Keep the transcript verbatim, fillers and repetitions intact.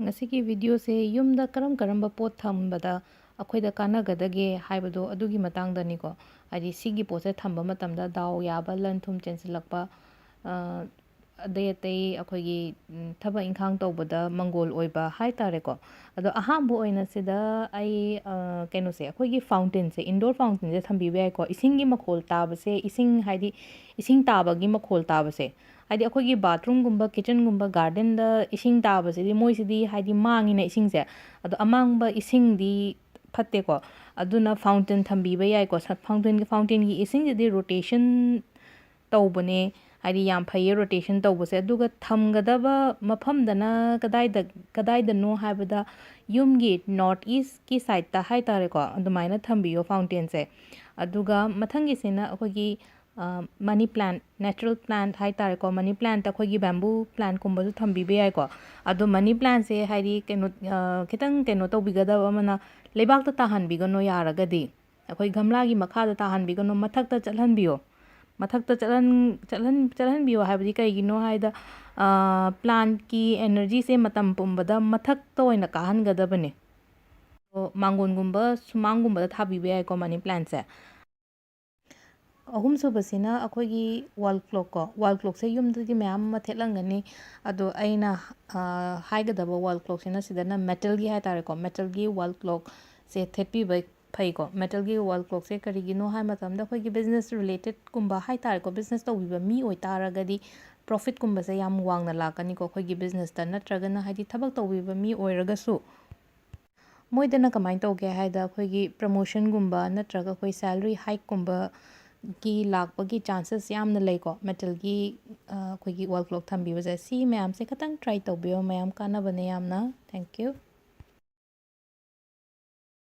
ꯉꯁꯤꯒꯤ ꯚꯤꯗꯤꯑꯣꯁꯦ ꯌꯨꯝꯗ ꯀꯔꯝ ꯀꯔꯝꯕ ꯄꯣꯠ ꯊꯝꯕꯗ ꯑꯩꯈꯣꯏꯗ ꯀꯥꯟꯅꯒꯗꯒꯦ ꯍꯥꯏꯕꯗꯣ ꯑꯗꯨꯒꯤ ꯃꯇꯥꯡꯗꯅꯤꯀꯣ꯫ ꯍꯥꯏꯗꯤ ꯁꯤꯒꯤ ꯄꯣꯠꯁꯦ ꯊꯝꯕ ꯃꯇꯝꯗ ꯗꯥꯎ ꯌꯥꯕ, ꯂꯟ ꯊꯨꯝ ꯆꯦꯟꯁꯤꯜꯂꯛꯄ, ꯑ, ꯑꯇꯩ ꯑꯇꯩ ꯑꯩꯈꯣꯏꯒꯤ, ꯎꯝ, ꯊꯕꯛ ꯏꯪꯈꯥꯡ ꯇꯧꯕꯗ ꯃꯪꯒꯣꯜ ꯑꯣꯏꯕ ꯍꯥꯏ ꯇꯥꯔꯦꯀꯣ꯫ ꯑꯗꯣ ꯑꯍꯥꯟꯕ ꯑꯣꯏꯅ ꯁꯤꯗ ꯑꯩ, ꯑ, ꯀꯩꯅꯣꯁꯦ, ꯑꯩꯈꯣꯏꯒꯤ ꯐꯥꯎꯟꯇꯦꯟꯁꯦ, ꯏꯟꯗꯣꯔ ꯐꯥꯎꯟꯇꯦꯟꯁꯦ ꯊꯝꯕꯤꯕ ꯌꯥꯏꯀꯣ꯫ ꯏꯁꯤꯡꯒꯤ ꯃꯈꯣꯜ ꯇꯥꯕꯁꯦ, ꯏꯁꯤꯡ ꯍꯥꯏꯗꯤ ꯏꯁꯤꯡ ꯇꯥꯕꯒꯤ ꯃꯈꯣꯜ ꯇꯥꯕꯁꯦ, ꯍꯥꯏꯗꯤ ꯑꯩꯈꯣꯏꯒꯤ ꯕꯥꯊꯔꯨꯝꯒꯨꯝꯕ, ꯀꯤꯠꯆꯟꯒꯨꯝꯕ, ꯒꯥꯔꯗꯦꯟꯗ ꯏꯁꯤꯡ ꯇꯥꯕꯁꯤꯗꯤ ꯃꯣꯏꯁꯤꯗꯤ ꯍꯥꯏꯗꯤ ꯃꯥꯡꯉꯤꯅ ꯏꯁꯤꯡꯁꯦ꯫ ꯑꯗꯣ ꯑꯃꯥꯡꯕ ꯏꯁꯤꯡꯗꯤ ꯐꯠꯇꯦꯀꯣ꯫ ꯑꯗꯨꯅ ꯐꯥꯎꯟꯇꯦꯟ ꯊꯝꯕꯤꯕ ꯌꯥꯏꯀꯣ꯫ ꯁ-, ꯐꯥꯎꯟꯇꯦꯟ, ꯐꯥꯎꯟꯇꯦꯟꯒꯤ ꯏꯁꯤꯡꯁꯤꯗꯤ ꯔꯣꯇꯦꯁꯟ ꯇꯧꯕꯅꯦ, ꯍꯥꯏꯗꯤ ꯌꯥꯝ ꯐꯩꯌꯦ ꯔꯣꯇꯦꯁꯟ ꯇꯧꯕꯁꯦ꯫ ꯑꯗꯨꯒ ꯊꯝꯒꯗꯕ ꯃꯐꯝꯗꯅ ꯀꯗꯥꯏꯗ, ꯀꯗꯥꯏꯗꯅꯣ ꯍꯥꯏꯕꯗ ꯌꯨꯝꯒꯤ ꯅꯣꯔꯠ ꯏꯁꯀꯤ ꯁꯥꯏꯠꯇ ꯍꯥꯏ ꯇꯥꯔꯦꯀꯣ, ꯑꯗꯨꯃꯥꯏꯅ ꯊꯝꯕꯤꯌꯣ ꯐꯥꯎꯟꯇꯦꯟꯁꯦ꯫ ꯑꯗꯨꯒ ꯃꯊꯪꯒꯤꯁꯤꯅ ꯑꯩꯈꯣꯏꯒꯤ, ꯑ, ꯃꯅꯤ ꯄ꯭ꯂꯥꯟꯠ, ꯅꯦꯆꯔꯦꯜ ꯄ꯭ꯂꯥꯟꯠ ꯍꯥꯏ ꯇꯥꯔꯦꯀꯣ, ꯃꯅꯤ ꯄ꯭ꯂꯥꯟꯠꯇ ꯑꯩꯈꯣꯏꯒꯤ ꯕꯦꯝꯕꯨ ꯄ꯭ꯂꯥꯟꯠꯀꯨꯝꯕꯁꯨ ꯊꯝꯕꯤꯕ ꯌꯥꯏꯀꯣ꯫ ꯑꯗꯣ ꯃꯅꯤ ꯄ꯭ꯂꯥꯟꯠꯁꯦ ꯍꯥꯏꯗꯤ ꯀꯩꯅꯣ, ꯑ, ꯈꯤꯇꯪ ꯀꯩꯅꯣ ꯇꯧꯕꯤꯒꯗꯕ ꯑꯃꯅ, ꯂꯩꯕꯥꯛꯇ ꯇꯥꯍꯟꯕꯤꯒꯅꯣ ꯌꯥꯔꯒꯗꯤ꯫ ꯑꯩꯈꯣꯏ ꯒꯝꯂꯥꯒꯤ ꯃꯈꯥꯗ ꯇꯥꯍꯟꯕꯤꯒꯅꯣ, ꯃꯊꯛꯇ ꯆꯠꯍꯟꯕꯤꯌꯣ꯫ ꯃꯊꯛꯇ ꯆꯠꯍꯟ-, ꯆꯠꯍꯟ-, ꯆꯠꯍꯟꯕꯤꯌꯣ ꯍꯥꯏꯕꯗꯤ ꯀꯩꯒꯤꯅꯣ ꯍꯥꯏꯗ, ꯑ, ꯄ꯭ꯂꯥꯟꯠꯀꯤ ꯑꯦꯅꯔꯖꯤꯁꯦ ꯃꯇꯝ ꯄꯨꯝꯕꯗ ꯃꯊꯛꯇ ꯑꯣꯏꯅ ꯀꯥꯍꯟꯒꯗꯕꯅꯦ꯫ ꯑꯗꯣ ꯃꯥꯡꯒꯣꯟꯒꯨꯝꯕ, ꯁꯨꯃꯥꯡꯒꯨꯝꯕꯗ ꯊꯥꯕꯤꯕ ꯌꯥꯏꯀꯣ ꯃꯅꯤ ꯄ꯭ꯂꯥꯟꯠꯁꯦ꯫ ꯑꯍꯨꯝꯁꯨꯕꯁꯤꯅ ꯑꯩꯈꯣꯏꯒꯤ ꯋꯥꯜ ꯀ꯭ꯂꯣꯛ ꯀꯣ꯫ ꯋꯥꯜ ꯀ꯭ꯂꯣꯛꯁꯦ ꯌꯨꯝꯗꯗꯤ ꯃꯌꯥꯝ ꯑꯃ ꯊꯦꯠꯂꯝꯒꯅꯤ꯫ ꯑꯗꯣ ꯑꯩꯅ, ꯑ, ꯍꯥꯏꯒꯗꯕ ꯋꯥꯜ ꯀ꯭ꯂꯣꯛꯁꯤꯅ ꯁꯤꯗꯅ ꯃꯦꯇꯜꯒꯤ ꯍꯥꯏ ꯇꯥꯔꯦꯀꯣ, ꯃꯦꯇꯜꯒꯤ ꯋꯥꯜ ꯀ꯭ꯂꯣꯛꯁꯦ ꯊꯦꯠꯄꯤꯕ ꯐꯩꯀꯣ꯫ ꯃꯦꯇꯜꯒꯤ ꯋꯥꯜ ꯀ꯭ꯂꯣꯛꯁꯦ ꯀꯔꯤꯒꯤꯅꯣ ꯍꯥꯏ ꯃꯇꯝꯗ ꯑꯩꯈꯣꯏꯒꯤ ꯕꯤꯖꯤꯅꯦꯁ ꯔꯤꯂꯦꯇꯦꯠꯀꯨꯝꯕ ꯍꯥꯏ ꯇꯥꯔꯦꯀꯣ, ꯕꯤꯖꯤꯅꯦꯁ ꯇꯧꯕꯤꯕ ꯃꯤ ꯑꯣꯏꯇꯥꯔꯒꯗꯤ ꯄ꯭ꯔꯣꯐꯤꯠꯀꯨꯝꯕꯁꯦ ꯌꯥꯝ ꯋꯥꯡꯅ ꯂꯥꯛꯀꯅꯤꯀꯣ ꯑꯩꯈꯣꯏꯒꯤ ꯕꯤꯖꯤꯅꯦꯁꯇ꯫ ꯅꯠꯇ꯭ꯔꯒꯅ ꯍꯥꯏꯗꯤ ꯊꯕꯛ ꯇꯧꯕꯤꯕ ꯃꯤ ꯑꯣꯏꯔꯒꯁꯨ ꯃꯣꯏꯗꯅ ꯀꯃꯥꯏꯅ ꯇꯧꯒꯦ ꯍꯥꯏꯗ ꯑꯩꯈꯣꯏꯒꯤ ꯄ꯭ꯔꯃꯣꯁꯟꯒꯨꯝꯕ ꯅꯠꯇ꯭ꯔꯒ ꯑꯩꯈꯣꯏ ꯁꯦꯂꯔꯤ ꯍꯥꯏꯛꯀꯨꯝꯕꯒꯤ ꯂꯥꯛꯄꯒꯤ ꯆꯥꯟꯁꯦꯁ ꯌꯥꯝꯅ ꯂꯩꯀꯣ, ꯃꯦꯇꯜꯒꯤ, ꯑ, ꯑꯩꯈꯣꯏꯒꯤ ꯋꯥꯜ ꯀ꯭ꯂꯣꯛ ꯊꯝꯕꯤꯕꯁꯦ꯫ ꯁꯤ ꯃꯌꯥꯝꯁꯦ ꯈꯤꯇꯪ ꯇ꯭ꯔꯥꯏ ꯇꯧꯕꯤꯌꯣ, ꯃꯌꯥꯝ ꯀꯥꯟꯅꯕꯅꯦ ꯌꯥꯝꯅ꯫ Thank you꯫